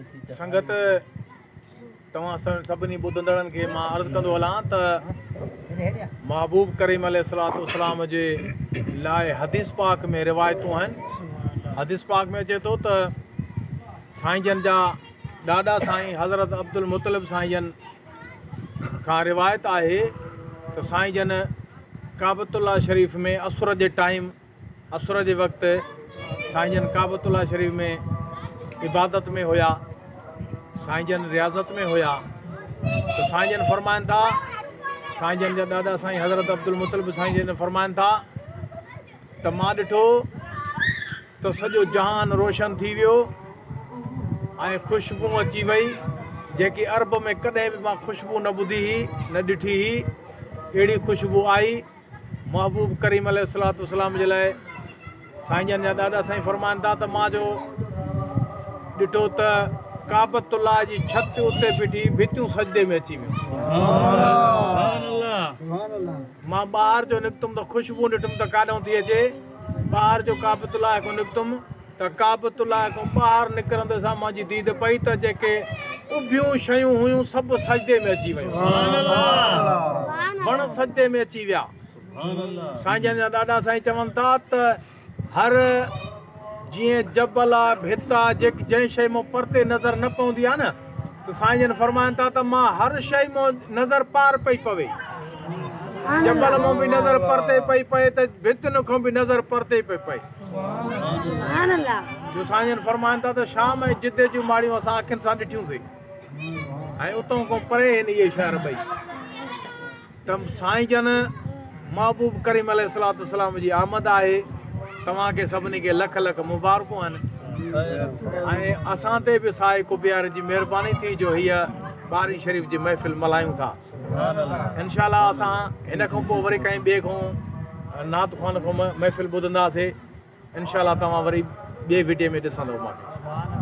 سنگت توهان سڀني ٻڌندڙن کي مان عرض ڪندو هلان ته محبوب ڪريم عليه الصلوة والسلام جي لاء حديث پاڪ ۾ روايتون آهن. حديث پاڪ ۾ اچي ٿو ته سائين جن جا ڏاڏا سائين حضرت عبدالمطلب سائين جن کان روايت آهي ته سائين جن ڪعبة الله شريف ۾ عصر جي ٽائيم عصر جي وقت سائين جن ڪعبة الله شريف ۾ عبادت ۾ هيا، سائين جن رياضت ۾ هيا ته سائين جن فرمائن ٿا، سائين جن جا ڏاڏا سائين حضرت عبدالمطلب سائين جن فرمائن ٿا ته مان ڏٺو ته سڄو جهان روشن ٿي ويو ۽ خوشبو اچي وئي جيڪي عرب ۾ ڪڏهن به مان خوشبو نه ٻڌي هئي نه ڏٺي هئي اهڙي خوشبو آئي. محبوب ڪريم عليه الصلوة والسلام جي لاء سائين جن جا ڏاڏا سائين فرمائن ٿا ته مان جو ڏٺو ته ڪعبة الله جي ڇت اتي بيٺي ڀتيون سجدي ۾ اچي ويون. مان ٻاهر جو نڪتم ته خوشبو ڏٺم ته ڪاڏهون ٿي اچي. ٻاهر جو ڪعبة الله کان نڪتم ته ڪعبة الله کان ٻاهر نڪرندي سان منهنجي ديد پئي ته جيڪي اڀيون شيون هيون سڀ سجدي ۾ اچي ويون. وڻ سجدي ۾ اچي ويا. سائين جن جا ڏاڏا سائين چون ٿا ته هر جيئن جبل آ، ڀت آ، جنهن شيء مون پرتي نظر نه پوندي آ نه ته سائين جن فرمائن ٿا ته مان هر شيء مون نظر پار پئي پوي. جبل مون به نظر پرتي پئي پئي ته ڀتين کان به نظر پرتي پئي پئي. جو سائين جن فرمائن ٿا ته شام ۽ جدي جون ماڙيون اسان اکين سان ڏٺيون سي ۽ اتان کان پري هن اهي شهر ٻئي ته سائين جن محبوب ڪريم عليه الصلوة والسلام جي آمد آهي توهان کي سڀني کي لک لک مبارڪون آهن ۽ اسان تي به سائي ڪبيار جي مهرباني ٿي جو هيء ٻارهين شريف جي محفل ملهايون ٿا. انشاء الله اسان هن کان پوء وري ڪنهن ٻئي کان نعت خوان کان محفل ٻڌنداسي انشاء الله توهان وري ٻئي وڊيو ۾ ڏسندو مان کي.